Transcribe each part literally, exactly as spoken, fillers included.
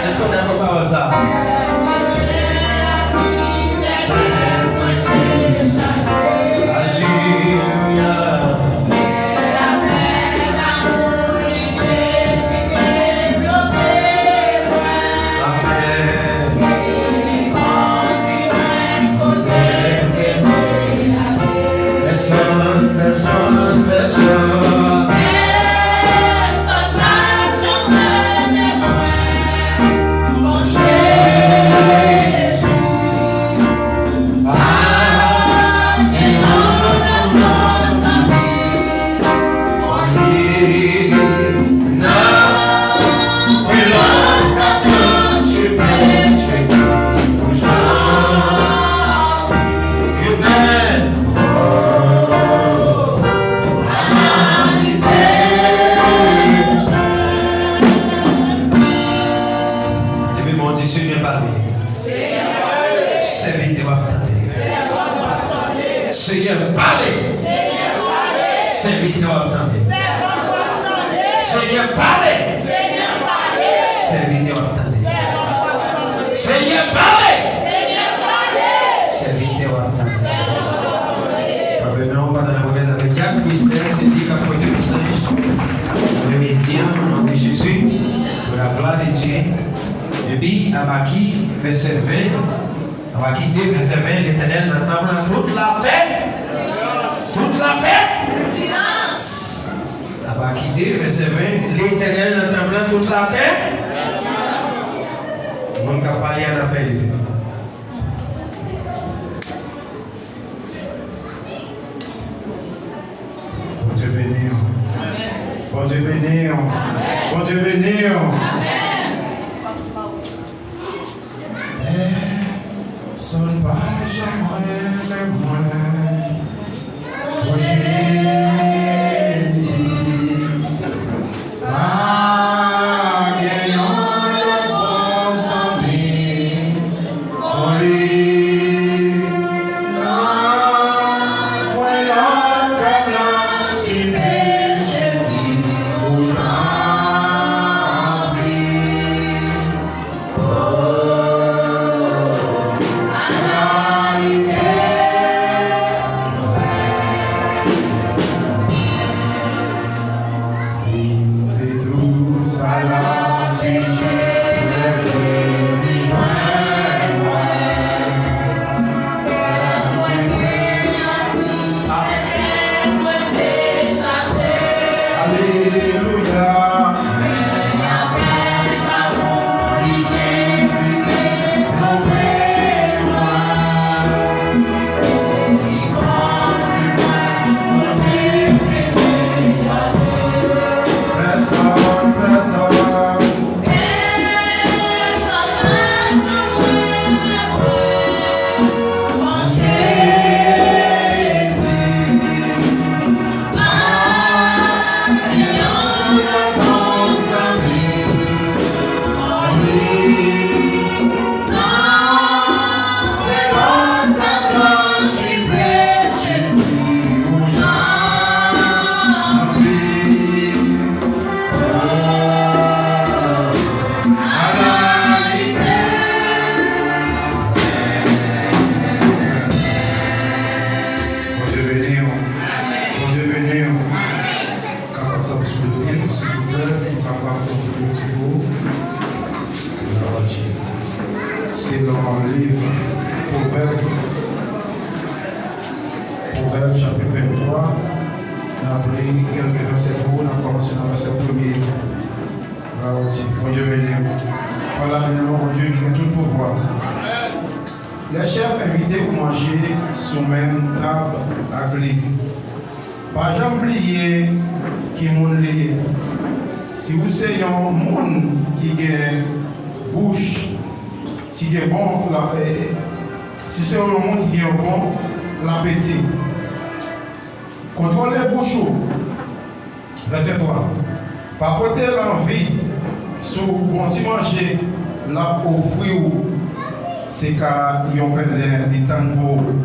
Èske w dakò pawòl sa a? Alelouya. Amèn. Pèsonn, pèsonn, pèsonn. Pèsonn pa janm rele mwen, mon Jezi. Pa gen yon lòt bon zanmi. Leve men w, di, Senyè, pale. Sèvitè w ap tande. Senyè, pale. Sèvitè w ap tande. Senyè, pale. Sèvitè w ap tande. Senyè, pale. Sèvitè w ap tande. Frape men w pandan n ap remèt avèk Jack Christel, se li k ap pote mesaj. Remèsye an, o non de Jezi, pour la gloire de Dieu. Epi, Abaki, vèsè ven, Abaki de, vèsè ven, Letènèl nan tanp lan, tout latè, tout latè. Abaki de, vèsè ven, Letènèl nan tanp lan, tout latè. Moun k ap pale a, n ap fè leve. Bondye beni w. Bondye beni w. Bondye beni w. Pèsonn pa janm renmen mwen. O Jezi, pa gen yon lòt bon zanmi. Only nan pwen lòt kab la si peche ni pou janm pli. Oh, alarite. Vin de tou sa la peche, lè Jezi jwenn mwen. Mwen deja tou, sèten mwen deja che. Alelouya. Mwen avèk amou li Jezi devlope mwen. Pèsonn, pèsonn. Pèsonn pa janm renmen mwen, mon Jezi. Pa gen yon lòt bon zanmi. Bondye beni w. Bondye beni w. Kapab kanpe sou pye nou, silvouplè, pou kapab fè yon ti kou. Selon liv Pwovèb, Pwovèb chapit venntwa, n ap li kèlke vèsè pou ou, n ap kòmanse nan vèsè premye. Bondye beni w. Pawòl la di nan non Bondye ki gen tout pouvwa. Lè chèf envite w manje sou menm tab ak li, pa janm bliye ki moun li ye. Si w se yon moun ki gen bouch, si gen bon, la, eh, Si se yon moun ki gen yon bon lapeti, kontwole bouch ou. Vèsè twa. Pa pote lanvi sou bon ti manje l ap ofri w, se ka yon pèlen li tann pou ou.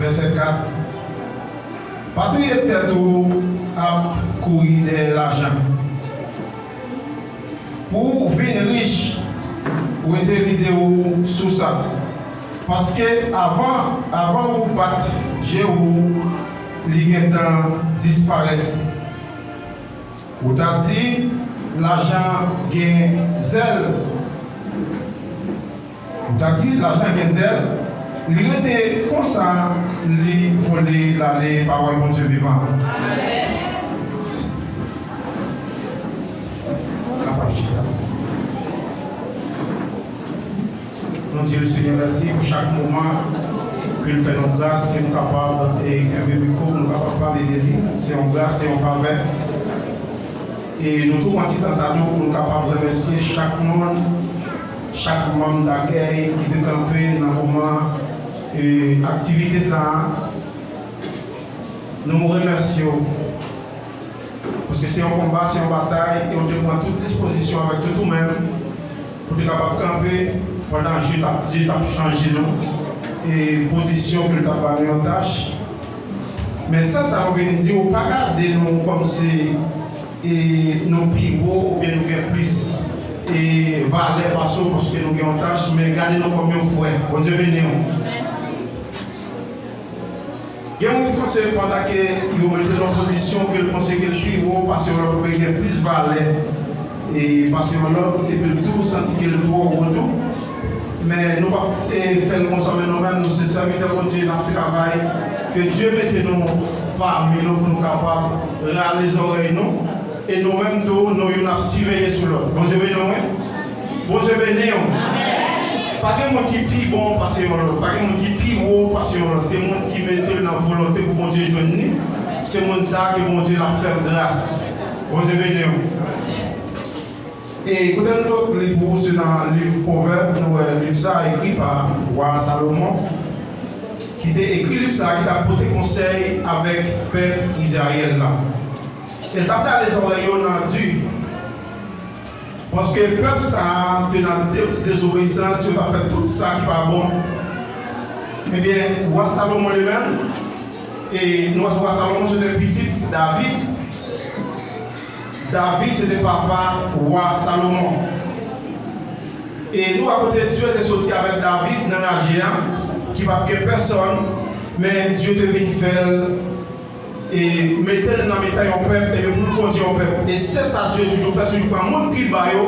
Vèsè kat. Pa touye tèt ou ap kouri dèyè lajan. Pou w vin rich, rete lide w sou sa. Paske avan, avan ou bat je w, li gentan disparèt. Ou ta di, lajan gen zèl. Ou ta di, lajan gen zèl. Li rete konsa, li vole l ale, pawòl Bondye vivan. Kapab chita. Nou di Lesenyè mèsi pou chak moman ke l fè nou gras, ke nou kapab, e, kenbe mikwo, pou nou kapab pale de li. Se yon gras, se yon favè. E nou tou pran ti tan sa tou pou nou kapab remèsye chak moun, chak manm dakèy ki te kanpe nan moman, e, aktivite sa a. Nou remèsye w. Paske se yon konba, se yon batay, e w te pran tout dispozisyon avèk tout ou menm pou te kapab kanpe pandan je t ap, je t ap chanje nou, e pozisyon ke l t ap ba nou yon tach. Men sèl sa nou vin di, w pa gade nou kòmsi, e, nou pi wo oubyen nou gen plis, e, valè pase w paske nou gen yon tach, men gade nou kòm yon frè. Bondye beni w. Gen moun ki panse pandan ke yo mete l nan pozisyon ke l panse ke l pi wo pase yon lòt oubyen gen plis valè, e, pase yon lòt, epi l tou santi ke l twò wo tou. Men nou p ap, e, fè l konsa, men nou menm, nou se sèvitè Bondye, n ap travay. Ke Dye mete nou pami nou pou nou kapab rale zòrèy nou. E nou menm tou, nou youn ap siveye sou lòt. Bondye beni w, wi. Bondye beni w. Pa gen moun ki pi bon pase yon lòt. Pa gen moun ki pi wo pase yon lòt. Se moun ki mete l nan volonte pou Bondye jwenn li. Se moun sa a ke Bondye l ap fè l gras. Bondye beni w. E kote nou t ap li pou ou, se nan liv Pwovèb, nou wè liv sa a ekri pa wa Salomon, ki te ekri liv sa a, ki t ap pote konsèy avèk pèp Izrayèl la. E l t ap gade zòrèy yo nan di, paske pèp sa a te nan de-, dezobeyisans, yo t ap fè tout sa ki pa bon. Ebyen, wa Salomon li menm, e nou wè wa Salomon se te pitit David. David se te papa wa Salomon. E nou wè kote Dye te soti avèk David nan raje a, ki pa t gen pèsòn, men Dye te vin fè l e mete l nan mitan yon pèp, epi pou l kondui yon pèp. E se sa Dye toujou fè, toujou pran moun ki l ba yo,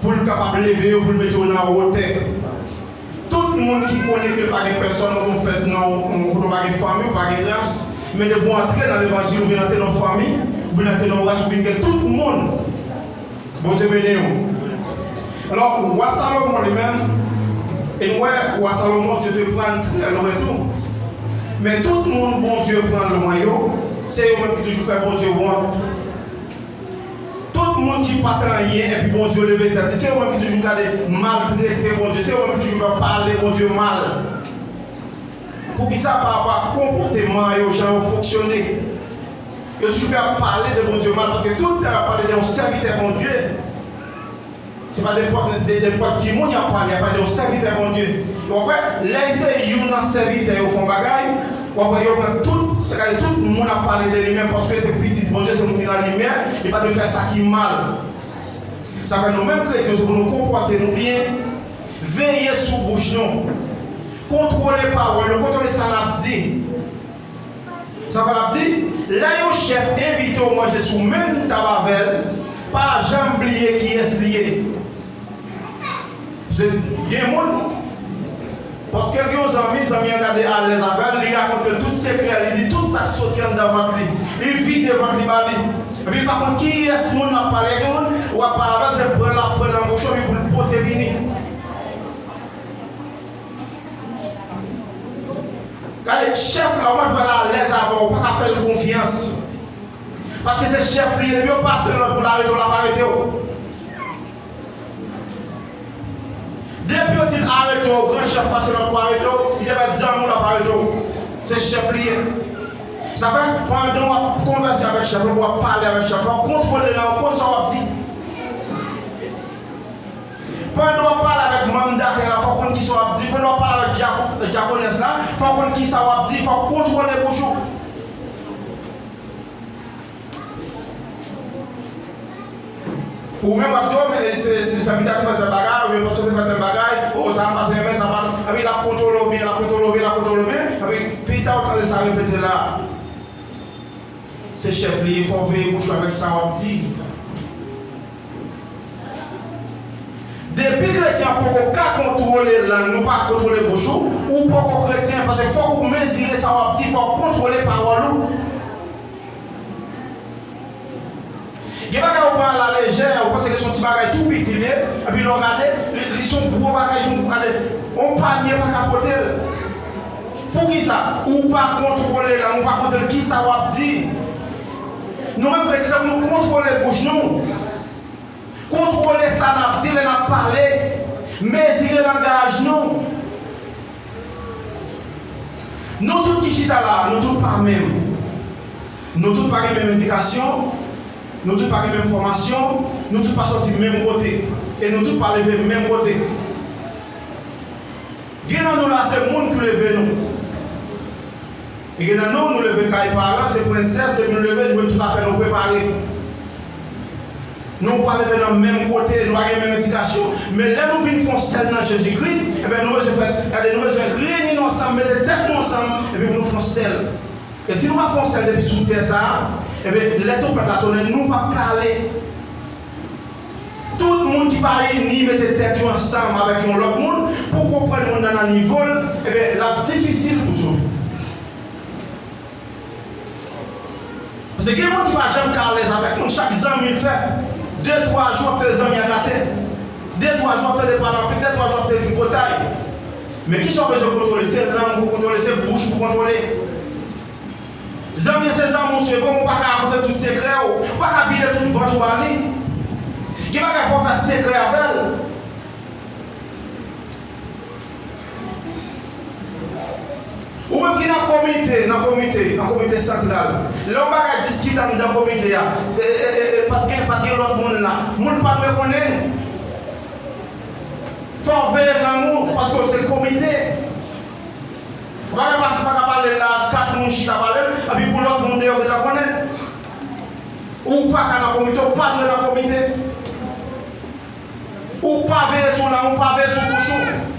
pou l kapab leve yo, pou l mete yo nan wotè. Tout moun ki konnen ke l pa gen pèsòn, ou fèt nan yon kote w pa gen fanmi, ou pa gen ras, men depi w antre nan levanjil, ou vin antre nan yon fanmi, ou vin antre nan yon ras, ou vin gen tout moun. Bondye beni w. Alò, wa Salomon li menm, e nou wè, wa Salomon, Dye te pran l trè lwen tou. Men tout moun Bondye pran lwen yo, se yo menm ki toujou fè Bondye wont. Tout moun ki pa t anyen, epi Bondye leve tèt li, se yo menm ki toujou gade maltrete Bondye, se yo menm ki toujou pale Bondye mal. Poukisa? Pa rapò ak konpòteman yo, jan yo fonksyone. Yo toujou fè ap pale de Bondye mal, paske tout tan y ap pale de yon sèvitè Bondye. Se pa nenpòt, de nenpòt ki moun y ap pale, y ap pale de yon sèvitè Bondye. W ap wè, lè se youn nan sèvitè yo fè yon bagay, w ap wè yo pran tout, se gade tout moun ap pale de li menm, paske se pitit Bondye, se moun ki nan limyè, li pa dwe fè sa ki mal. Sa fè nou menm kretyen, se pou nou konpòte nou byen, veye sou bouch nou, kontwole pawòl nou, kontwole sa n ap di. Sa fè l ap di, lè yon chèf envite w manje sou menm tab avè l, pa janm bliye kiyès li ye. Paske gen moun, paske l gen yon zanmi, zanmi an gade alèz avè l, li rakonte tout sekrè, li di tout sa k soti anndan vant li, li vide vant li ba li. Epi l pa konn kiyès moun l ap pale, gen moun, w ap pale avè l, se pran l ap pran nan bouch ou, epi pou l pote vini. Gade, chèf la, ou mèt wè l alèz avè w, ou pa ka fè l konfyans. Paske se chèf li ye, depi yo pase lòd pou l arete w, l ap arete w. Depi yo di l arete w, gran chèf pase lòt pou arete w, li te mèt zanmi w l ap arete w. Se chèf li ye. Sa fè, pandan w ap konvèse avèk chèf la, w ap pale avèk chèf la, w kontwole l, w konn sa w ap di. Pandan w ap pale avèk manm dakèy la, fò w konn kisa w ap di. Pandan w ap pale avèk dyako-, dyakonès la, fò w konn kisa w ap di, fò w kontwole bouch ou. Ou menm w ap di, o, men se, se sèvitè a te fè tèl bagay, oubyen pastè te fè tèl bagay, o, sa a m pa t renmen, sa a m pa t, epi l ap kontwole w byen, l ap kontwole w byen, l ap kontwole w byen, epi pita w tande sa repete la. Se chèf li ye, fò w veye bouch ou avèk sa w ap di. Depi kretyen an poko ka kontwole lang li, ou pa kontwole bouch ou, ou poko kretyen, paske fòk ou mezire sa w ap di, fòk ou kontwole pawòl ou. Gen bagay ou pran alalejè, ou panse ke se yon ti bagay tou piti li ye, epi lè w gade, li, li se yon gwo bagay, se yon, gade, yon panye pa ka pote l. Poukisa? Ou pa kontwole lang, ou pa kontwole kisa w ap di. Nou menm kretyen, se pou nou kontwole bouch nou. Kontwole sa n ap di lè n ap pale. Mezire langaj nou. Nou tout ki chita la a, nou tout pa menm. Nou tout pa gen menm edikasyon, nou tout pa gen menm fòmasyon, nou tout pa sòti menm kote, e nou tout pa leve menm kote. Gen nan nou la, se moun ki leve nou. E gen nan nou, nou leve kay paran, se prensès, depi nou leve, nou tout afè nou prepare. Nou pa leve nan menm kote, nou pa gen menm edikasyon, men lè nou vin fè yon sèl nan Jezikri, ebyen nou bezwen fè, gade, nou bezwen reyini nou ansanm, mete tèt nou ansanm, epi pou nou fè yon sèl. E si nou pa fè yon sèl depi sou tè sa a, ebyen lè twonpèt la sonnen, nou p ap ka ale. Tout moun ki pa ini, mete tèt yo ansanm avèk yon lòt moun pou konprann moun nan nan nivo l, ebyen l ap difisil pou sove. Paske gen moun ki pa janm ka alèz avèk moun, chak zanmi l fè, de twa jou w ap tande zanmi an atè. De twa jou w ap tande pale anpil, de twa jou w ap tande tripotay. Men kisa w bezwen kontwole? Se lang ou kontwole, se bouch ou kontwole. Zanmi an se zanmi w, se bon, ou pa ka rakonte tout sekrè w, ou pa ka vide tout vant ou ba li. Gen bagay fò w fè sekrè avè l. Ou menm ki nan komite, nan komite, nan komite santral, lè yon bagay diskite anndan komite a, e, e, e, e, pa t gen, pa t gen lòt moun la, moun pa dwe konnen. Fò w veye lang ou, paske w se komite. Ou pa ka pase, pa ka pale la, kat moun chita pale, epi pou lòt moun deyò gentan konnen. Ou pa ka nan komite, ou pa dwe nan komite. Ou pa veye sou lang, ou pa veye sou bouch ou.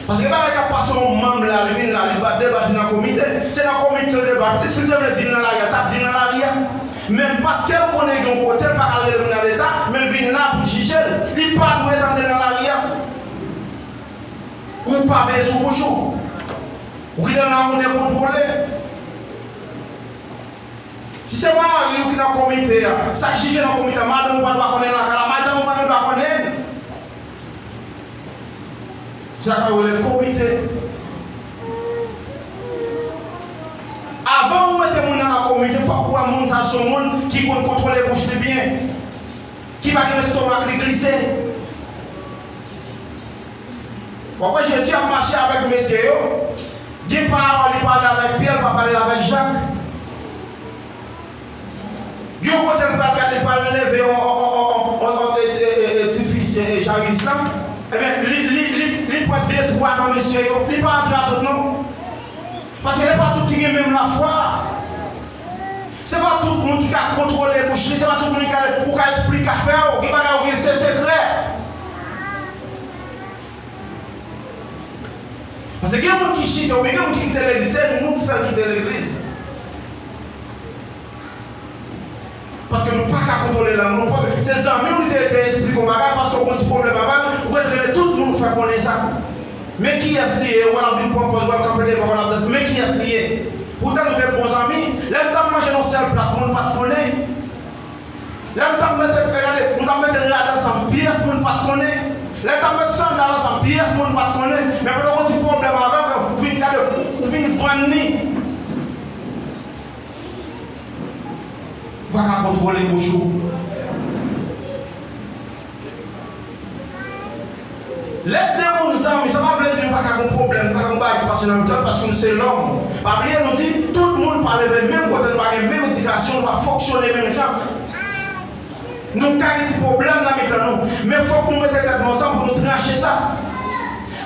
Paske gen bagay k ap pase yon manm la, li vin la, li bat debat li nan komite. Se nan komite l debat li, si l te vle di l nan lari a, t ap di l nan lari a. Men paske l konnen gen yon kote, l pa ka al rele moun nan leta, men l vin la pou l jije l. Li pa dwe tande l nan lari a. Ou pa veye sou bouch ou. Ou kite nan yon dekontwole. Si se mari w ki nan komite a, sa k jije nan komite a, madanm ou pa dwa konnen lakay la, madanm ou pa gen dwa konnen. Se sa k fè yo rele l komite. Avan ou mete moun nan nan komite, fòk ou wè moun sa se yon moun ki konn kontwole bouch li byen, ki pa gen lestomak li glise. W ap wè Jezi ap mache avèk mesye yo. Gen pawòl li pale avèk Pyè, li pa pale avèk Jak. Gen yon kote li pral gade, li pral leve yon, yon, yon, yon, yon, yon, e, e, e, e, ti fi, e, e, Jayis lan. Ebyen, li, li, li, li pran de twa nan mesye yo. Li pa antre a tout non. Paske se pa tout ki gen menm lafwa. Se pa tout moun ki ka kontwole bouch li, se pa tout moun ki ka, ou ka esplike afè w, gen bagay ou gen se sekrè. Paske gen moun ki chita, oubyen gen moun ki kite legliz, se nou k fè l kite legliz. Paske nou pa ka kontwole lang nou, paske se zanmi w li te, te esplike yon bagay, paske w gon ti pwoblèm avè l, ou ret rele tout moun ou fè konnen sa. Men kiyès li ye, ou wè l ap vin pran pòz, ou wè l kanpe devan, ou wè l ap danse, men kiyès li ye. Poutan nou te bon zanmi, lè nou t ap manje nan yon sèl plat, moun pa t konnen. Lè nou t ap mete, gade, nou t ap mete rad ansanm, pyès moun pa t konnen. Lè nou t ap met sandal ansanm, pyès moun pa t konnen. Men pandan w gon ti pwoblèm avè l, ou vin gade, ou, ou vin vann li. Ou pa ka kontwole bouch ou. Lè de moun zanmi, sa pa vle di nou pa ka gen pwoblèm, nou pa ka gen bagay ki pase nan mitan nou, paske nou se lòm. Pa bliye, nou di, tout moun pa leve menm kote, nou pa gen menm edikasyon, nou pa fonksyone menm jan. Nou ka gen ti pwoblèm nan mitan nou, men fòk nou mete tèt nou ansanm pou nou tranche sa.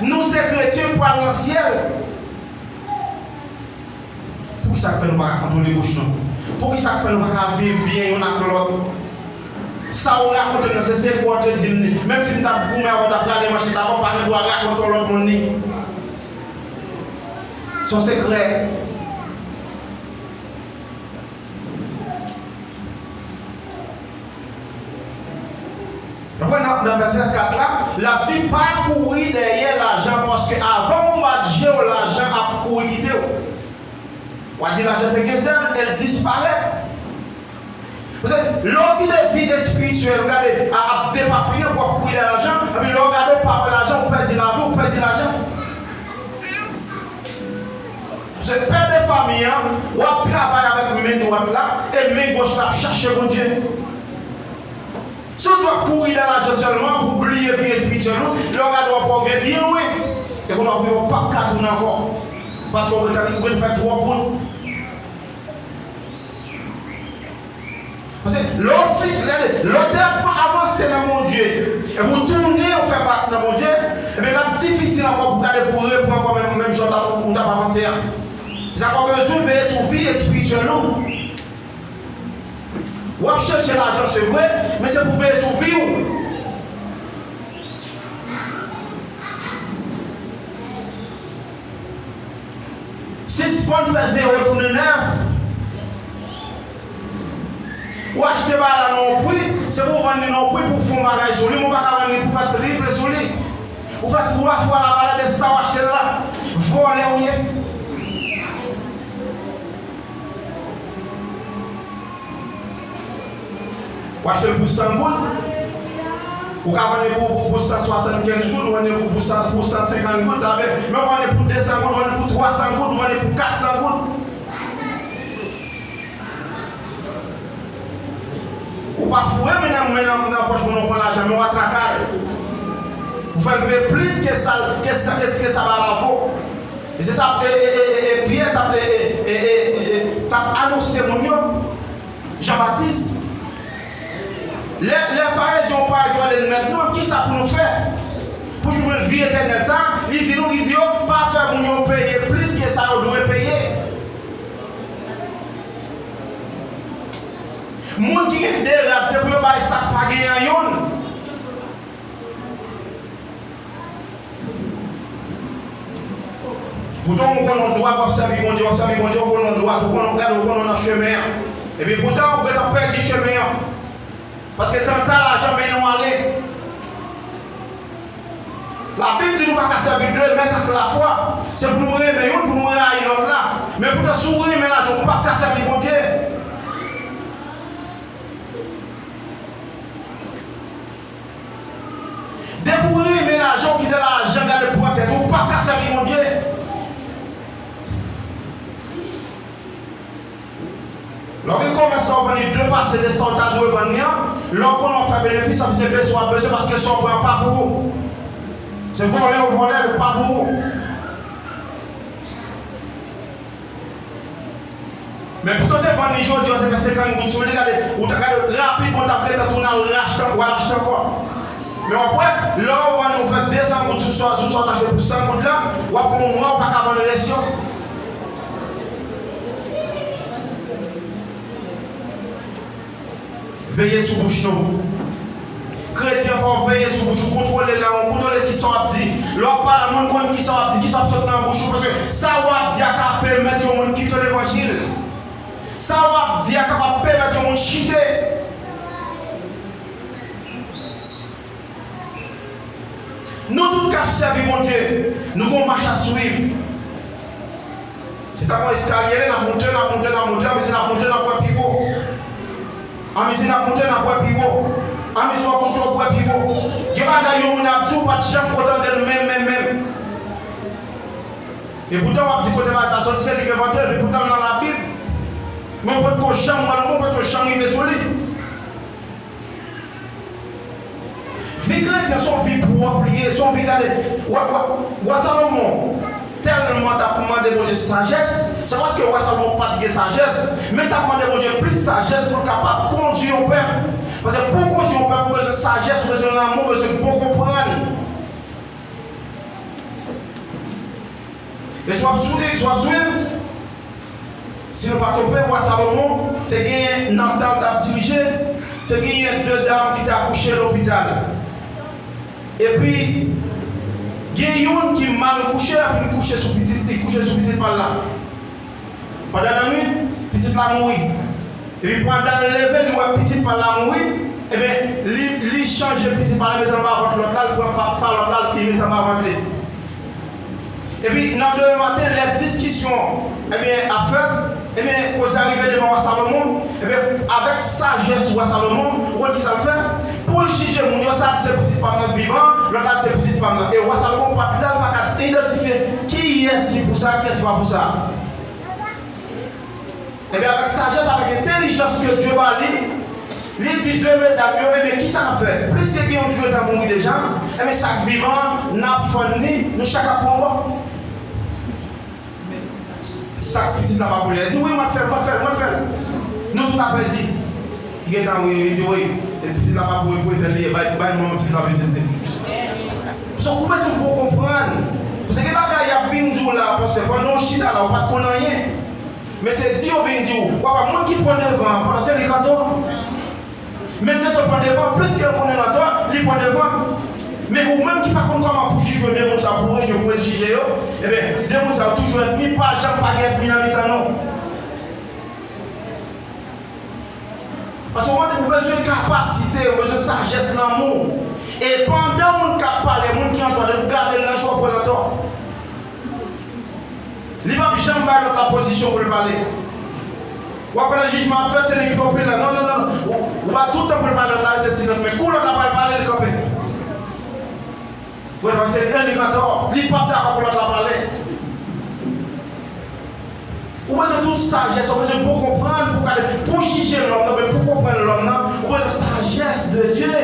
Nou se kretyen pou al nan syèl. Poukisa k fè nou pa ka kontwole bouch nou? Poukisa k fè nou pa ka viv byen youn ak lòt? Sa ou rakonte m nan, se sekrè w te di m ni. Menm si m t ap goumen avè w, t ap gade manchèt avan, m pa gen dwa rakonte yon lòt moun ni. Se yon sekrè. Ou wè nan, nan vèsè kat la, l ap di, pa kouri dèyè lajan, paske avan ou bat je w, lajan ap kouri kite w. W a di lajan te gen zèl, e l disparèt. Paske lè w kite vi espirityèl, ou gade, a, ap depafini, w ap kouri dèyè lajan, epi lè w gade, w pa wè lajan, ou pèdi lavi, ou pèdi lajan. Se pè de fanmi an, w ap travay avèk men dwat la, e men goch la ap chache Bondye. Si w t ap kouri dèyè lajan sèlman pou w bliye vi espirityèl ou, lè w gade w ap wè w gen byen lwen. E kounye a w p ap ka tounen ankò. Paske w gentan, w gentan fè twòp wout. Paske lè w fin, lè, lè w te ap avanse nan Bondye, epi w tounen, w fè bak nan Bondye, ebyen l ap difisil ankò pou w gade pou w repran ankò menm, menm jan w t ap, ou t ap avanse a. Se sa k fè w bezwen veye sou vi espirityèl ou. W ap chèche lajan, se vre, men se pou veye sou vi w. Sispann fè zewo tounen nèf. Ou achte bagay la nan yon pri, se pou w vann li nan yon pri pou w fè yon bagay sou li, men w pa ka vann li pou w fè triple sou li. Ou fè twa fwa lavalè de sa w achte l la. Vòlè w ye. Ou achte l pou san goud, ou ka vann li pou, pou, pou san swasannkenz goud, ou vann li pou, pou san, pou san senkant goud, ta vle, men ou vann li pou de san goud, ou vann li pou twa san goud, ou vann li pou kat san goud. Ou pa foure men nan, men nan, nan pòch moun, ou pran lajan, men w a traka l. Ou fè l peye plis ke sa, ke sa, ke, ke sa bagay la vo. E se sa, e, e, e, e, e Pyè t ap, e, e, e, e, e, t ap anonse moun yo. Jan Batis. Lè, lè Farezyen yo parèt, yo mande l, Mèt, nou menm, kisa pou nou fè pou nou jwenn vi etènèl sa a? Li di nou, li di yo, pa fè moun yo peye plis ke sa yo dwe peye. Moun ki gen de rad, se pou yo bay sa k pa genyen an yonn. Poutan ou konnen w dwat, w ap sèvi Bondye, w ap sèvi Bondye, ou konnen w dwat, ou konnen w gade, ou konnen w nan chemen an. Epi poutan ou gentan pèdi chemen an. Paske tanta lajan mennen w ale. Labib di nou pa ka sèvi de mèt ak lafwa. Se pou nou renmen youn, pou nou rayi lòt la. Men poutan si w renmen lajan, ou p ap ka sèvi Bondye. Depi w renmen lajan, w kite lajan gade pran tèt ou, ou p ap ka sèvi Bondye. Lè w gen komès la, w vann li de pase de sa w ta dwe vann li an, lè w konnen w ap fè benefis, sa se bezwen w ap bezwen paske sa w pran pa pou ou. Se vòlè w vòlè l, pa pou ou. Men poutan w te vann li jodi a, w te fè senkant goud sou li, gade, ou ta gade rapidman w t ap gentan tounen al rachte, w al achte ankò. Men w ap wè, lè w vann li, ou fè de san goud sou sa, sou sa w t achte pou san goud la, w ap fè yon mwa, ou pa ka vann rès yo. Veye sou bouch nou. Kretyen, fò w veye sou bouch ou, kontwole lang ou, kontwole kisa w ap di. Lè w ap pale a moun, konn kisa w ap di, kisa w ap sot nan bouch ou, paske sa w ap di a ka pèmèt yon moun kite levanjil. Sa w ap di a kapab pèmèt yon moun chite. Nou tout k ap sèvi Bondye, nou gen yon mach a swiv. Se tankou eskalye, n ap moute, n ap moute, n ap moute, anmezi n ap moute, n ap wè pi wo. Anmezi n ap moute, n ap wè pi wo. Anmezi w ap moute, w ap wè pi wo. Gen bagay yon moun ap di, ou pa t janm ko tande l menm, menm, menm. E poutan w ap di kote bagay sa soti, se li ki envante l, e poutan l nan Labib. Men w potko janm wè l, ou potko janm rive sou li. Vi kretyen se yon vi pwòp li ye, se yon vi gade, Wa, wa, wa Salomon tèlman t ap mande Bondye sajès, se paske wa Salomon pa t gen sajès, men t ap mande Bondye plis sajès pou l kapab kondui yon pèp. Paske pou w kondui yon pèp, ou bezwen sajès, ou bezwen lanmou, ou bezwen bon konprann. E si w ap swiv, si w ap swiv, si nou pa twonpe, wa Salomon te genyen, nan tan l t ap dirije, te genyen de dam ki te akouche lopital. Epi, gen youn ki mal kouche, epi li kouche sou pitit, li kouche sou pitit pa l la. Pandan nannuit, pitit la mouri. Epi pandan l leve, li wè pitit pa l la mouri, ebyen, li, li chanje pitit pa l la, mete l anba vant lòt la, li pran pa, pa lòt la, li mete anba vant li. Epi, nan demen maten, lè diskisyon, ebyen, ap fèt, ebyen, koze a rive devan wa Salomon, ebyen, avèk sajès wa Salomon, ou konn ki sa l fè? Pou l jije moun yo, sa a di se pitit pa m nan k vivan, lòt la di se pitit pa m nan. E wa Salomon pa t la, l pa ka idantifye kiyès ki pou sa, kiyès ki pa pou sa. Ebyen, avèk sajès, avèk entèlijans ke Dye ba li, li di de medam yo, ebyen, kisa n ap fè? Piske gen youn ki gentan mouri deja, ebyen, sa k vivan, n ap fann li, nou chak ap pran bò. Sa k pitit la pa pou li a? Li di, wi, m ap fè l, m ap fè l, m ap fè l. Nou tout ap pèdi. Li gentan, wi, li di, wi, e pitit la pa pou, pou entèl li ye, bay, bay manman pitit la pitit li. So, ou bezwen bon konprann. Paske gen bagay y ap vin di w la, paske pandan w chita la, ou pa t konn anyen. Men se di yo vin di w, w ap wè moun ki pran devan an, pandan se li k antò. Menm de tan pran devan, plis ke l konnen l antò, li pran devan. Men ou menm ki pa konn kòman pou jije de moun sa, pou reyini yo, pou jije yo, ebyen, de moun sa yo toujou ènmi, pa janm pa gen ènmi nan mitan nou. Paske ou, ou bezwen kapasite, ou bezwen sajès, lanmou. E pandan moun k ap pale, moun ki antò, depi w gade l nan je w, w ap wè l antò. Li p ap janm bay lòt la pozisyon pou l pale. W ap wè lè jijman ap fèt, se li ki popilè. Non, non, non, non. Ou, ou pa tout tan pou l pale, lòt la rete silans. Men kou lòt la pral pale, li kanpe. Ou wè, se li ki antò. Li p ap dakò pou lòt la pale. Ou bezwen tout sajès, ou bezwen bon konprann pou gade, pou jije lòm nan, men pou konprann lòm nan, ou bezwen sajès de Dye.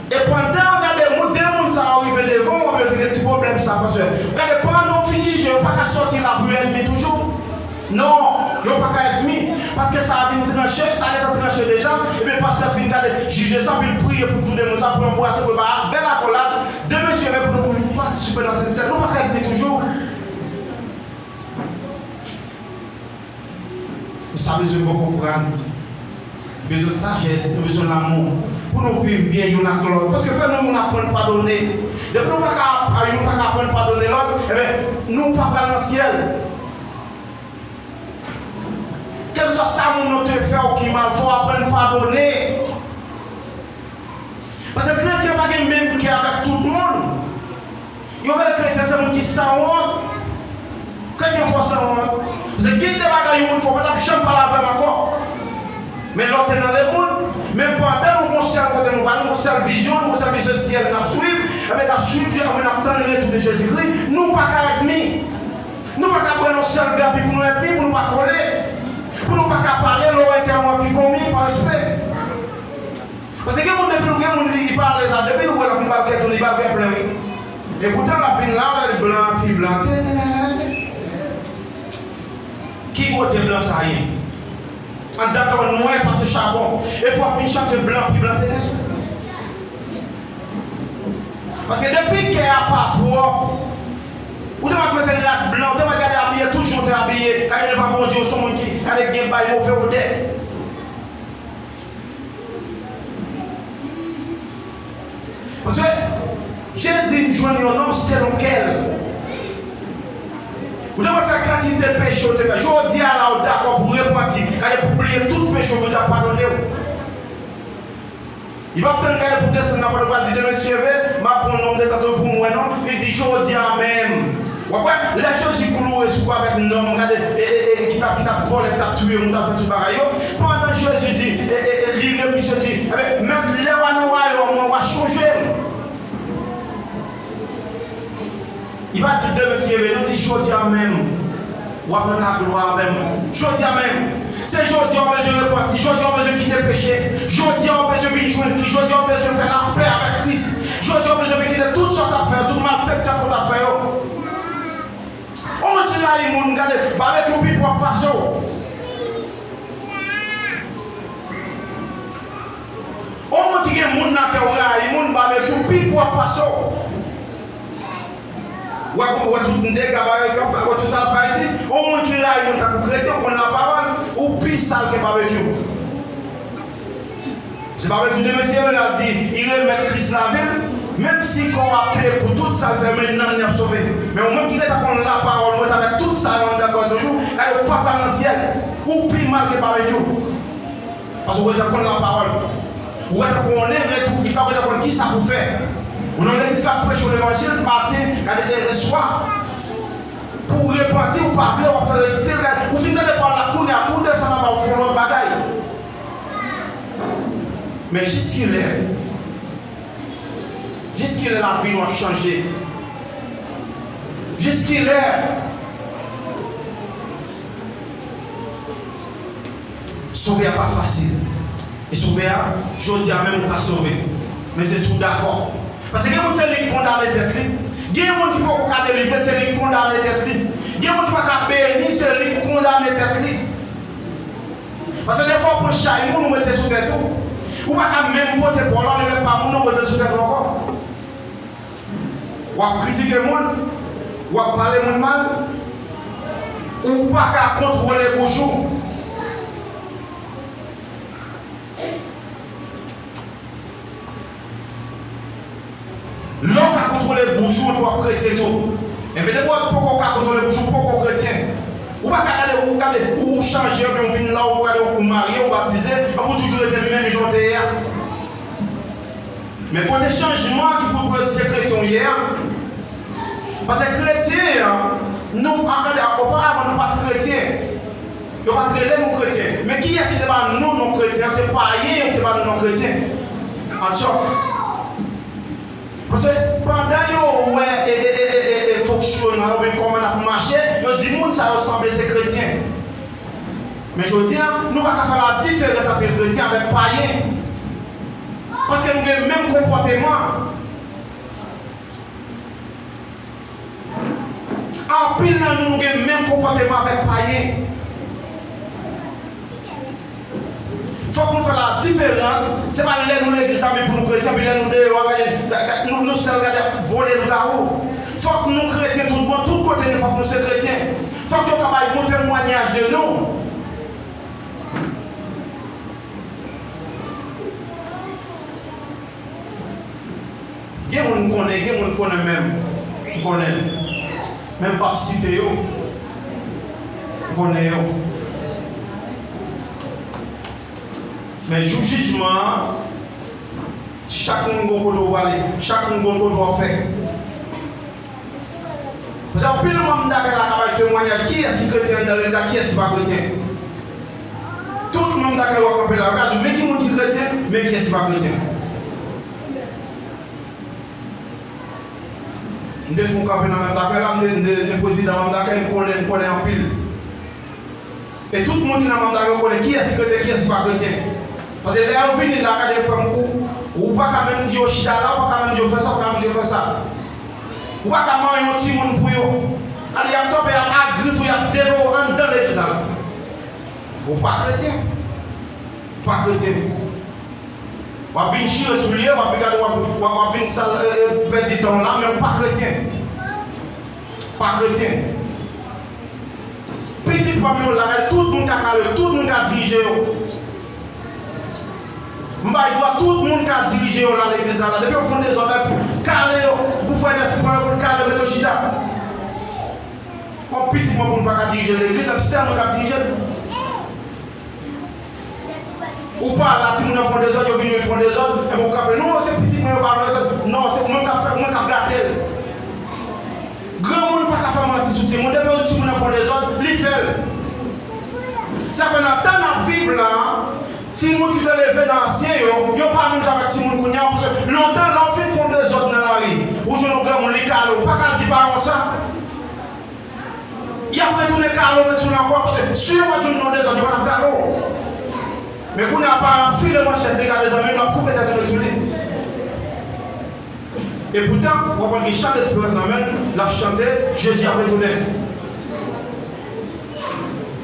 E pandan, gade, moun, de moun sa yo rive devan w, yo te gen ti pwoblèm sa, paske, gade, pandan w fin jije, yo pa ka sòti la pou yo ènmi toujou. Non, yo pa ka ènmi. Paske sa a vin tranche, sa gentan tranche deja. Ebyen, pastè fin gade, jije sa, pou l priye pou tou de moun sa, pou yo anbrase, pou yo ba bèl akolad. De mesye, men pou nou, pou nou patisipe nan Sent Sèn, nou pa ka ènmi toujou. Sa bezwen bon konprann. Bezwen sajès, nou bezwen lanmou. Pou nou viv byen youn ak lòt. Paske fò nou moun aprann padone. Depi nou pa ka, youn pa ka aprann padone lòt, ebyen, nou pa pral nan syèl. Kèlkeswa sa moun nan te fè w ki mal, fò w aprann padone. Paske kretyen pa gen menm kè avèk tout moun. Yo rele kretyen se moun ki sanwont. Kretyen fò sanwont. Paske gen de bagay yon moun fè, w pa t ap janm pale avè l ankò. Men lè w te nan lemonn, men pandan nou gon sèl kote nou prale, nou gon sèl vizyon, nou gon sèl vizyon syèl n ap swiv, ebyen n ap swiv, ebyen n ap tann retou de Jezikri, nou pa ka ènmi. Nou pa ka pran yon sèl vè epi pou nou ènmi, pou nou pa kole, pou nou pa ka pale, lè w entèl w anvi vomi, pa respè. Paske gen moun, depi nou gen moun, li, li pa alèz la, depi nou wè l ap, li ba l kè tou, li ba l kè plen, wi. Epoutan, l ap vin la, lè l blan, pi blan, tèlè. Ki kote blan sa ye? Anndan kè w nwè pase chabon. Epi w ap vin chante blan, pi blan, tèlè. Paske depi kè a pa pwòp, ou te mèt mete rad blan, ou te mèt gade abiye, toujou te abiye, gade devan Bondye, ou se yon moun ki, gade gen bay move odè. Paske Dye di n jwenn yon nonm selon kè l. Ou te mèt fè kantite peche ou te fè. Jodi a la, ou dakò pou repanti, gade pou bliye tout peche w, Bondye ap padone w. Li p ap tann gade pou desann nan, pandan pral di demen si Dye vle, m ap pran nonm de tanto pou mwen non. Li di jodi a menm. W ap wè, lè Jezi kloure sou kwa avèk nonm, gade, e, e, e, ki t ap, ki t ap vòlè, ki t ap touye moun, t ap fè tout bagay yo. Pandan Jezi di, e, e, e, li rele misye di, ebyen, mèt, lè w a nan wayòm mwen, w a chonje m. Li pa di demen si Dye vle, li di jodi a menm, w ap nan laglwa avè m. Jodi a menm. Se jodi a w bezwen repanti, jodi a w bezwen kite peche, jodi a w bezwen vin jwenn Kris, jodi a w bezwen fè lapè avèk rayi moun, gade, babekyou pi pwòp pase w. Yon moun ki gen moun nan kè w rayi moun, babekyou pi pwòp pase w. Wè, wè tout dega babekyou ap fè, wè tout sa l fè Ayiti. Yon moun ki rayi moun tankou kretyen, ou konn lapawòl, ou pi sal ke babekyou. Se pa vre, tou de mesye yo, l ap di, li remèt Kris lavi l, menm si kò w ap peye pou tout sa l fè, men nanm li ap sove. Men ou menm ki gentan konn lapawòl, ou ret avèk tout sa yo anndan kò w toujou, gade papa nan syèl, ou pi mal ke babekyou. Paske ou gentan konn lapawòl. Ou gentan konnen retou Kris la, ou gentan konn kisa pou fè. Ou nan legliz la ap preche levanjil, maten, gade, e, e, swa. Pou w repanti, ou pa vle, w ap fè redi, se lè ou fin tande pawòl la, kounye a, tou desann anba, ou fè yon lòt bagay. Men jiskilè? Jiskilè lavi nou ap chanje? Jiskilè? Sove a pa fasil. E sove a, jodi a menm ou ka sove. Men se si w dakò. Paske gen moun se li k kondane tèt li. Gen moun ki poko ka delivre, se li k kondane tèt li. Gen moun ki pa ka beni, se li k kondane tèt li. Paske defwa w pran chay moun ou mete sou tèt ou. Ou pa ka menm pote pa w la, ou leve pa moun nan ou mete l sou tèt ou ankò. W ap kritike moun, w ap pale moun mal, ou pa ka kontwole bouch ou. Lè w ka kontwole bouch ou, w ap kretyen tou. Enben, depi w poko ka kontwole bouch ou, poko kretyen. Ou pa ka gade, ou gade, ou, ou chanje, epi w vin la, ou gade, ou marye, ou batize, epi w toujou rete menm jan w te ye a. Men kote chanjman ki pou, pou se kretyen w ye a? Paske kretyen an, nou, an gade, oparavan nou pa t kretyen. Yo pa t rele nou kretyen. Men kiyès ki te ba nou non kretyen an? Se payen yo ki te ba nou non kretyen. Antiyòk. Paske pandan yo wè e, e, e, e, e, e fonksyonman yo, oubyen kòman n ap mache, yo di moun sa yo sanble se kretyen. Men jodi a, nou pa ka fè ladiferans ant kretyen avèk payen. Paske nou gen menm konpòteman. Anpil nan nou, nou gen menm konpòteman avèk payen. Fòk nou fè ladiferans. Se pa lè nou legliz la, men pou nou kretyen, epi lè nou deyò a, gade, gade, nou, nou sèl gade ap vole lougawou. Fòk nou kretyen tout bon, tout kote nou, fòk nou se kretyen. Fòk yo ka bay bon temwanyaj de nou. Gen moun m konnen, gen moun m konnen menm, m konnen l. Men m p ap site yo. M konnen yo. Men jou jijman an, chak moun gon kote w prale, chak moun gon kote w ap fè. Paske anpil manm dakèy la ka bay temwayaj, kiyès ki kretyen anndan legliz la, kiyès ki pa kretyen. Tout manm dakèy yo kanpe la, yo ka di w, men ki moun ki kretyen, men kiyès ki pa kretyen. M te fè yon kanpe nan manm dakèy la, m te, m te, m te prezidan manm dakèy, m konnen, m konnen anpil. E tout moun ki nan manm dakèy yo konnen kiyès ki kretyen, kiyès ki pa kretyen. Paske lè yo vini la, gade frè m, ou, ou pa ka menm di yo chita la, ou pa ka menm di yo fè sa, ou pa ka menm di yo fè sa. Ou pa ka manyen yon timoun pou yo. Gade, y ap kanpe, y ap agrif ou, y ap devore w anndan legliz la. Ou pa kretyen. Ou pa kretyen. W ap vin chire soulye, w ap vin gade, w ap, w ap, w ap vin sal, e, e, pèdi tan w la, men ou pa kretyen. Pa kretyen. Pitit pa m yo la, tout moun ka kale yo, tout moun ka dirije yo. M bay dwa tout moun ka dirije yo la, legliz la, la. Depi yo fè yon dezòd, la, kale yo, pou frè Nèsi pran yo, pou l kale yo, mete yo chita. Kòm pitit mwen pou nou pa ka dirije legliz, m sèl mwen k ap dirije l. Ou pa la, timoun nan fè yon dezòd, yo vin, yo fè yon dezòd, epi ou kanpe. Non, se pitit mwen, yo pa fè dezòd. Non, se ou menm k ap fè, ou menm k ap gate l. Granmoun pa ka fè manti sou timoun. Depi yon timoun nan fè yon dezòd, li fè l. Sa fè nan tan n ap viv la, timoun ki te leve nan ansyen yo, yo pa menm jan avèk timoun kounye a, paske lontan, lè w fin fè yon dezòd nan lari, ou jwenn yon granmoun, li kale w, ou pa ka di paran w sa. Y ap retounen kale w, met sou l ankò, paske si yo pa t jwenn nan dezòd, yo pa t ap kale w. Men kounye a, paran ap file manchèt li, gade zanmi l, l ap koupe tèt li, met sou li. Epoutan, w ap wè l gen chan desperans nan men l, l ap chante, Jezi ap retounen.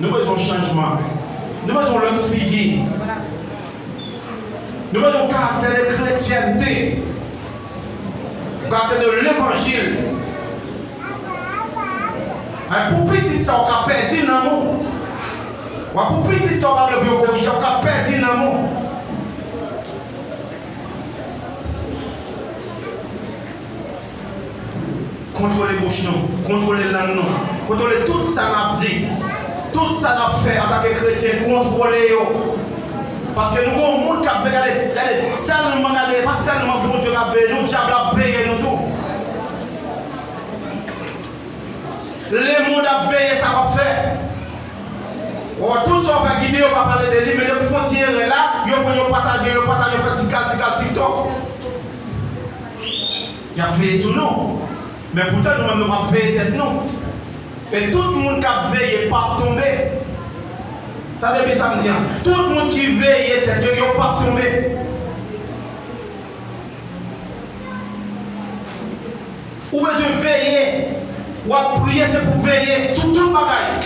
Nou bezwen yon chanjman. Nou bezwen yon lòt figi. Nou bezwen yon karaktè de kretyènte. Yon karaktè de levanjil. Ay, pou pitit sa w ka pèdi nanm ou. W ap pou pitit sa w pa vle pou yo korije, w ka pèdi nanm ou. Kontwole bouch nou, kontwole lang nou, kontwole tout sa n ap di, tout sa n ap fè antanke kretyen, kontwole yo. Paske nou gen yon moun k ap veye, gade, gade, sèlman gade, pa sèlman Bondye k ap veye nou, dyab la ap veye nou tou. Lemonn ap veye sa w ap fè. Ou wè, tout sa w fè ki byen, yo pa pale de li, men depi w fè yon ti erè la, yo pran, yo pataje, yo pataje, yo fè ti kal, ti kal TikTok. Y ap veye sou nou. Men poutan, nou menm, nou p ap veye tèt nou. E tout moun k ap veye p ap tonbe. Tande byen sa m di a. Tout moun ki veye tèt yo, yo p ap tonbe. Ou bezwen veye. W ap priye, se pou veye sou tout bagay.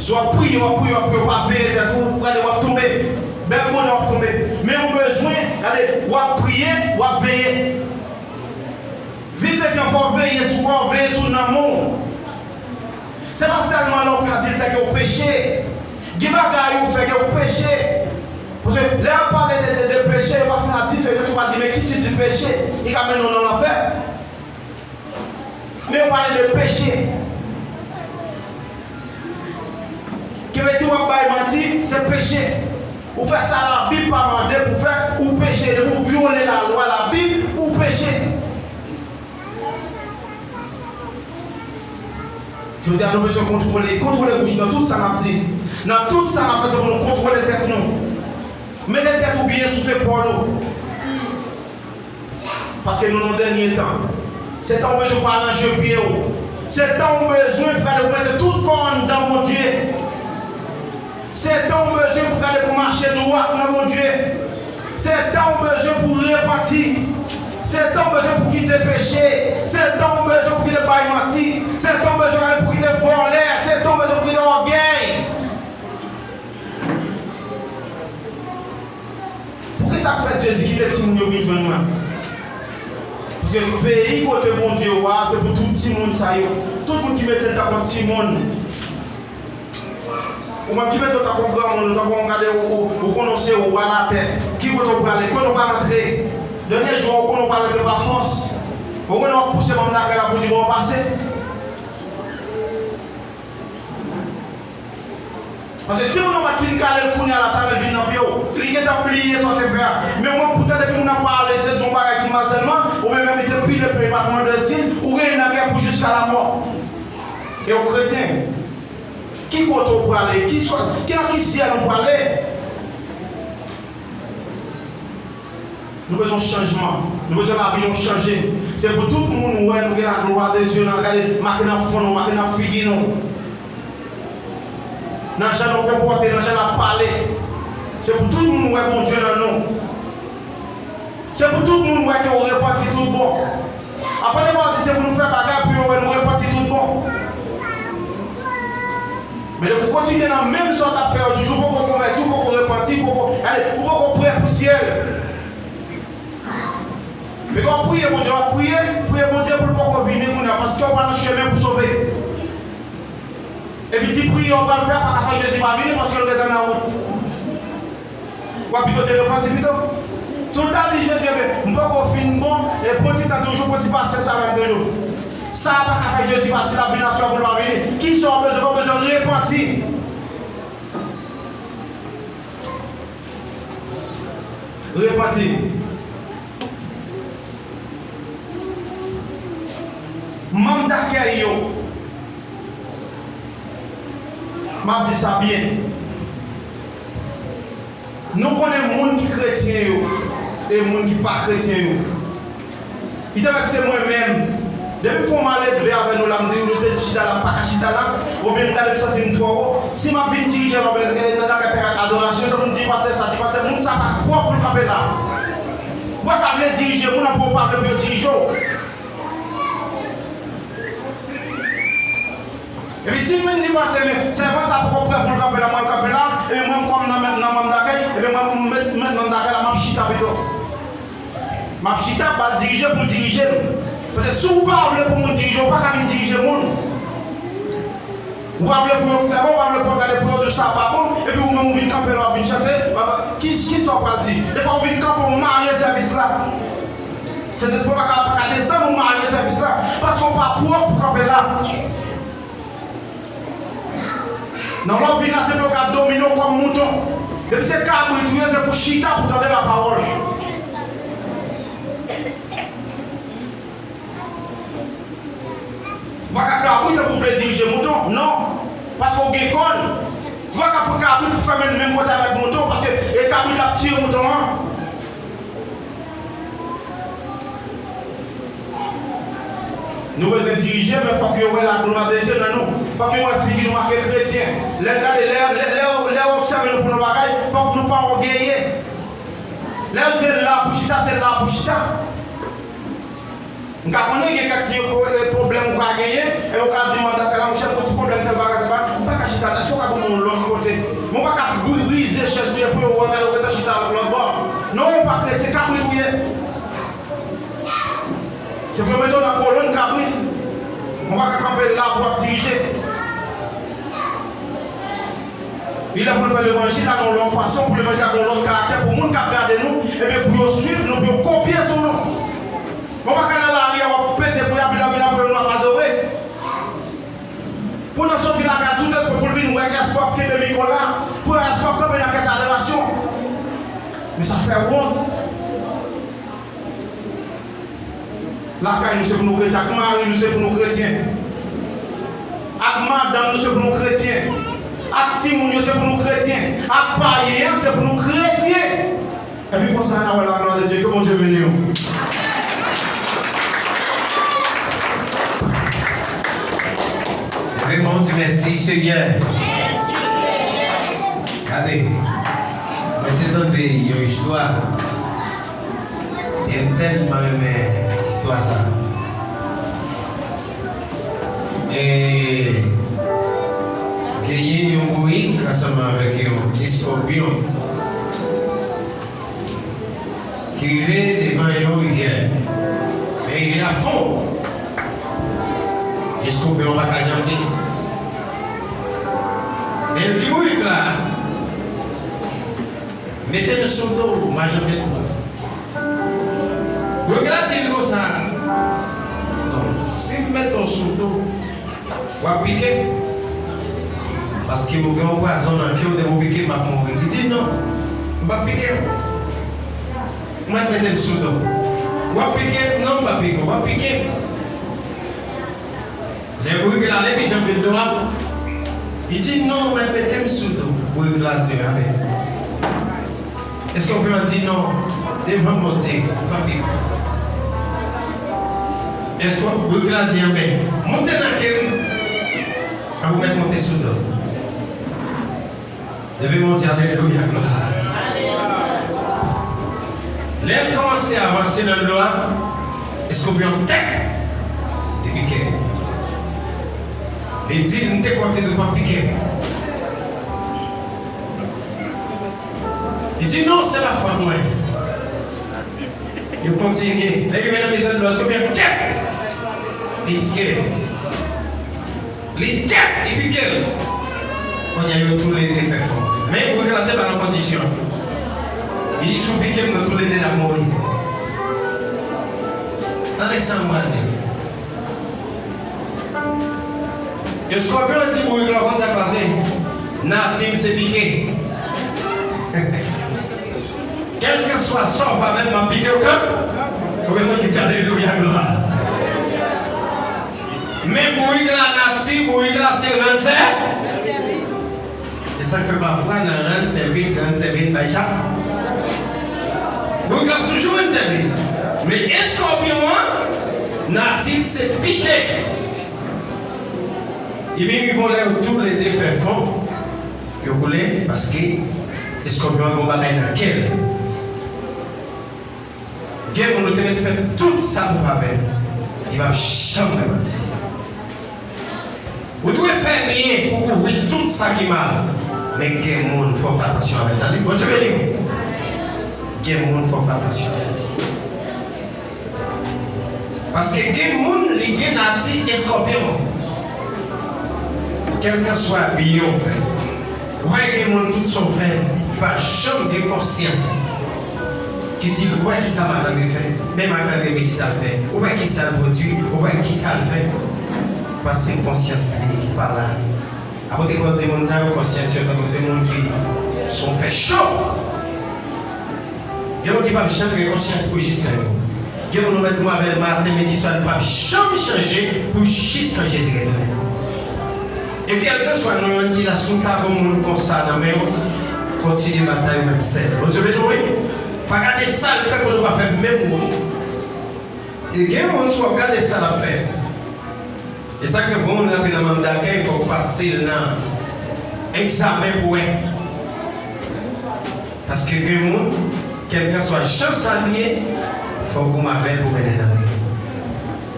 Si w ap priye, w ap priye, w ap priye, w pa veye tèt ou, ou gade, w ap tonbe. Bèl bonè, w ap tonbe. Men ou bezwen, gade, w ap priye, w ap veye. Vi kretyen, fò w veye sou kò w, veye sou nanm ou. Se pa sèlman lè w fè adiltè ke w peche. Gen bagay ou fè ke w peche. Paske lè y ap pale de, de, de peche, yo pa fè yon diferans, yo pa di, men ki tip de peche ki ka mennen w nan lanfè. Men yo pale de peche. Ki vle di w ap bay manti, se peche. Ou fè sa Labib pa mande pou fè, ou peche. Depi w vyole lalwa Labib, ou peche. Jodi a, nou bezwen kontwole, kontwole bouch nan tout sa n ap di. Nan tout sa n ap fè, se pou nou kontwole tèt nou. Mete tèt ou byen sou zepòl ou. Paske nou nan dènye tan. Se tan ou bezwen pou al ranje pye w. Se tan ou bezwen pou gade ou mete tout kò w anndan Bondye. Se tan ou bezwen pou gade pou mache dwat nan Bondye. Se tan ou bezwen pou repanti. Se tan ou bezwen pou kite peche. Se tan ou bezwen pou kite bay manti. Se tan ou bezwen gade pou kite vòlè. Se tan ou bezwen pou kite ògèy. Poukisa k fèt Jezi kite timoun yo vin jwenn mwen? Paske peyi kote Bondye wa a, se pou tout timoun sa yo. Tout moun ki mete l tankou timoun. Ou menm ki mete w tankou granmoun, ou tankou w gade, ou, ou, ou konnen w se wa latè. Ki kote w prale? Kote w pral antre? Dènye jou a, ou konnen w pral antre pa fòs. Ou konnen w ap pouse manm lakay la pou di bon w pase. Paske timoun nan pa t fin kale l kounye a la, talè l vin nan pye w. Li gentan bliye sa w te fè a. Men ou menm poutan depi moun nan pale, te di yon bagay ki mal sèlman, oubyen menm li te pile pye, li pa t mande eskiz, ou genyen nan kè pou jiska lamò. E w kretyen. Ki kote w prale? Ki swa, ki, nan ki syèl ou prale? Nou bezwen chanjman. Nou bezwen lavi nou chanje. Se pou tout moun wè nou gen laglwa de Dye nan, gade, make nan fwon nou, make nan figi nou. Nan jan nou konpòte, nan jan n ap pale. Se pou tout moun wè Bondye nan nou. Se pou tout moun wè ke w repanti tout bon. Apre, Pòl di se pou nou fè bagay pou yo wè nou repanti tout bon. Men lè ou kontinye nan menm sa w t ap fè yo toujou, ou poko konvèti, ou poko repanti, ou poko, gade, ou poko prè pou syèl. Men w ap priye Bondye, w ap priye, priye Bondye pou l poko vini kounye a, paske ou pa nan chemen pou sove. Epi ti priyè w pral fè a pa ka fè Jezi pa vini paske l gentan nan wout. W ap pito te repanti pito. Si w ta di Jezi, ebyen, m poko fin bon, e pran ti tan toujou, pran ti pasyans avè m toujou. Sa a pa ka fè Jezi pa, si l ap vini aswè pou l pa vini. Kisa w bezwen? Ou bezwen repanti. Repanti. Manm dakèy yo. M ap di sa byen. Nou konnen moun ki kretyen yo e moun ki pa kretyen yo. Li te mèt se mwen menm. Depi m fè yon maledve avè nou la, m di nou te chita la, m pa ka chita la, oubyen m gade m santi m twò wo. Si m ap vin dirije nan, nan, nan, nan adorasyon, se pou m di pastè sa, di pastè, moun sa pa pwòp pou l kanpe la. Ou pa ka vle dirije moun nan pou ou pa vle pou yo dirije w. Epi si m vin di pastè, men sèvant sa poko prè pou l kanpe la, mwen kanpe la, epi mwen kòm nan, nan manm dakèy, epi mwen m met, met manm dakèy la, m ap chita pito. M ap chita, ba l dirije pou l dirije m. Paske si w pa vle pou moun dirije w, ou pa ka vin dirije moun. Ou pa vle pou yo obsève w, ou pa vle pou yo gade, pou yo di w sa pa bon, epi ou menm ou vin kanpe la, w ap vin chante, papa, ki, kisa w pral di? Defwa ou vin kanpe, ou mare sèvis la. Sentespri pa ka, pa ka desann, ou mare sèvis la. Paske w pa pwòp pou kanpe la. Nan lòt vin la, se pou yo ka domine w kòm mouton. Depi se kabrit ou ye, se pou chita pou tande lapawòl. Ou pa ka kabrit epi w vle dirije mouton, non. Paske w gen kòn. Ou pa ka pran kabrit pou fèmen l menm kote avèk mouton, paske e kabrit la ap tiye mouton an. Nou bezwen dirije, men fòk yo wè laglwa de Dye nan nou. Fòk yo wè figi nou ake kretyen. Lè n gade, lè, lè, lè, lè yo obsève nou pou yon bagay, fòk nou pa ògeye. Lè yo di l la pou chita, se la pou chita. M ka konnen gen kèk ti, e, pwoblèm ou ka genyen, e ou ka di mandatè la, monchè, m gon ti pwoblèm, tèl bagay, tèl bagay, m pa ka chita la, èske w ka ban m yon lòt kote? Men w pa ka bri-, brize chèz li pou yo wè, gade w gentan chita lòt bò. Non, ou pa kretyen, kabrit ou ye. Se pou yo mete w nan kolonn kabrit. Ou pa ka kanpe la pou w ap dirije. Li lè pou nou fè levanjil la nan yon lòt fason, pou levanjil la gen yon lòt karaktè, pou moun k ap gade nou, ebyen, pou yo swiv nou, pou yo kopye sou nou. Bon, pa ka nan lari a, w ap pete bri a, vin, vin apre nou ap adore. Pou nou soti lakay tout espri pou l vin wè èske w ap kenbe mikwo la, pou wè èske w ap kanpe nan kèk adorasyon. Men sa fè wont. Lakay nou se pou nou kretyen, ak mari nou se pou nou kretyen, ak madanm nou se pou nou kretyen, ak timoun yo se pou nou kretyen, ak payen an se pou nou kretyen. Epi konsa n a wè laglwa de Dye. Ke Bondye beni w. Leve men w, di, mèsi, Senyè. Gade, mwen te tande yon istwa. E m tèlman renmen istwa sa a. E genyen yon bouyik ansanm avèk yon eskòpyon ki rive devan yon rivyè. Men rivyè a fon. Eskòpyon an pa ka janbe. Men l di bouyik la, mete m sou do w, m a janbe l pran. Bouyik la di l konsa, non, si m mete w sou do, w ap pike m. Paske ou gen yon pwazon nan kè w, depi w pike m, m ap mouri. Li di, non, m p ap pike w. Mwen mete m sou do. W ap pike m? Non, m p ap pike w. W ap pike m. Lè bouyik la leve, janbe do a, li di, non, mwen mete m sou do. Bouyik la di, amen. Eskòpyon an di, non, devan Bondye, m p ap pike w. Eskò-, bouyik la di, amen. Monte nan kè m, an pou mèt monte sou do. Leve men w, di alelouya, glwa. Lè l kòmanse avanse nan dlo a, eskòpyon an tèk li pike. Li di, m te kwè w te di w p ap pike m. Li di, non, se pa fòt mwen. Yo kontinye. Lè yo rive nan mitan dlo a, eskòpyon an tèk li pike. Li tèk, li pike l. Kounye a, yo toulède fè fon. Men bouyik la te ba l yon kondisyon. Li di, si w pike m, nou toulède n ap mouri. Tande sa m pral di w. Eskòpyon an di bouyik la, w konn sa k pase? Nati m se pike. Kèlkeswa sa w fè avè m, m ap pike w kan. Konbyen moun ki di alelouya, glwa? Men bouyik la nati, bouyik la se rann sè-, se sa k fè pafwa nan rann sèvis, rann sèvis bay chat. Bouyik la ap toujou rann sèvis. Men eskòpyon an, nati l se pike. Li vin rive yon lè yo toulède fè fon, yo koule, paske eskòpyon an gen yon bagay nan kè l. Gen moun ou te mèt fè tout sa pou favè l, li p ap janm repanti. Ou dwe fè byen pou kouvri tout sa ki mal. Men gen moun fò w fè atansyon avè l. Tande, Bondye beni w. Gen moun fò w fè atansyon avè l. Paske gen moun, li gen nati eskòpyon. Kèlkanswa byen w fè, ou wè gen moun, tout sa w fè, li pa janm gen konsyans ki di l, ou wè kisa Marc André fè, men Marc André, men kisa l fè, ou wè kisa l pwodui, ou wè kisa l fè. Paske konsyans li pa la. Apot Pòl di moun sa yo, konsyans yo tankou se moun ki, si w fè cho. Gen moun ki p ap janm gen konsyans pou jis nan yo. Gen moun ou mèt goumen avè l maten, midi, swa, li p ap janm chanje pou jis kan Jezi retounen. E kèlkanswa nou yonn ki la, si w ta gen yon moun konsa nan men w, kontinye batay ou menm sèl. Bondye beni w, wi. Pa gade sa l fè pou nou pa fè menm wout. E gen moun, si w ap gade sa l ap fè, e sa k fè pou moun rantre nan manm dakèy, fòk ou pase l nan egzamen pou wè. Paske gen moun, kèlkanswa jan sa l ye, fòk ou goumen avè l pou mennen l antre.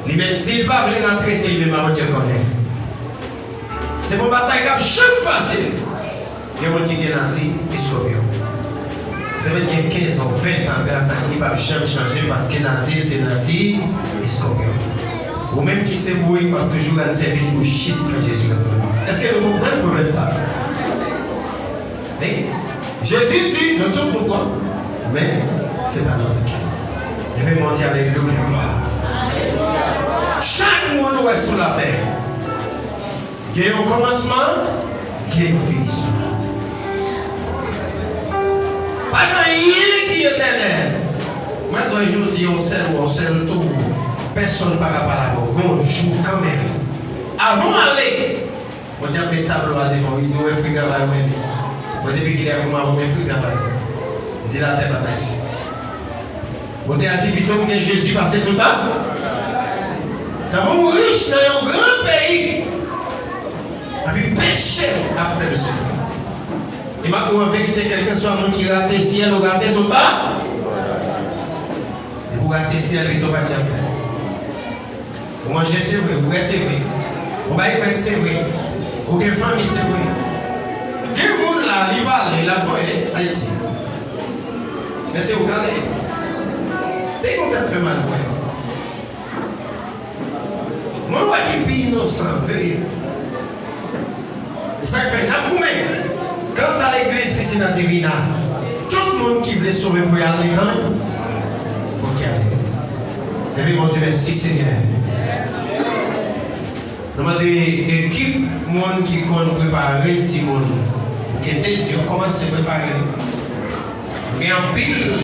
Li menm, si l pa vle rantre, se li menm a Bondye konnen. Se pa yon batay k ap janm fasil. Gen moun ki gen nati eskòpyon. Li te mèt gen kenz an, ven an, trant an, li p ap janm chanje paske nati l se nati eskòpyon. Ou menm ki se bourik, w ap toujou rann sèvis pou jis kan Jezi retounen. Èske nou konprann pwovèb sa a? Wi. Jezi di, nou tout nou pran, men se pa nou tout ki pran. Leve men w, di alelouya. Chak moun ou wè sou latè, gen yon kòmansman, gen yon finisman. Pa gen anyen ki etènèl. Mwen kwè jodi yon sèl wè, yon sèl tou, pèsonn pa ka pale avè w. Gon jou kanmenm. Avan w ale, Bondye ap met tablo a devan w, li di w wè fwi travay ou menm. Mwen depi kilè pou m ap wè fwi travay ou? Di latè bagay. Bondye a di pito m gen Jezi pase tout ba. Tanpri w rich nan yon gran peyi. Epi peche ap fè m soufri. E m ap di w an verite, kèlkanswa moun ki rate syèl, ou rate tout ba. Depi w rate syèl, pito pa janm fè. Ou manje, se vre. Ou bwè, se vre. Ou bay rent, se vre. Ou gen fanmi, se vre. Gen moun la, li pale, l ap voye Ayiti. Men se ou k ale. Peyi nou tèt fè mal, mwen. Moun ou wè ki pi inosan, veye. E sa k fè n ap goumen. Kanta legliz Piscina Divina, tout moun ki vle sove fò y ale kanmenm. Fòk y ale. Leve men w, di mèsi, Senyè. Nou mande ekip moun ki konn prepare timoun. Kete yo kòmanse prepare. Gen anpil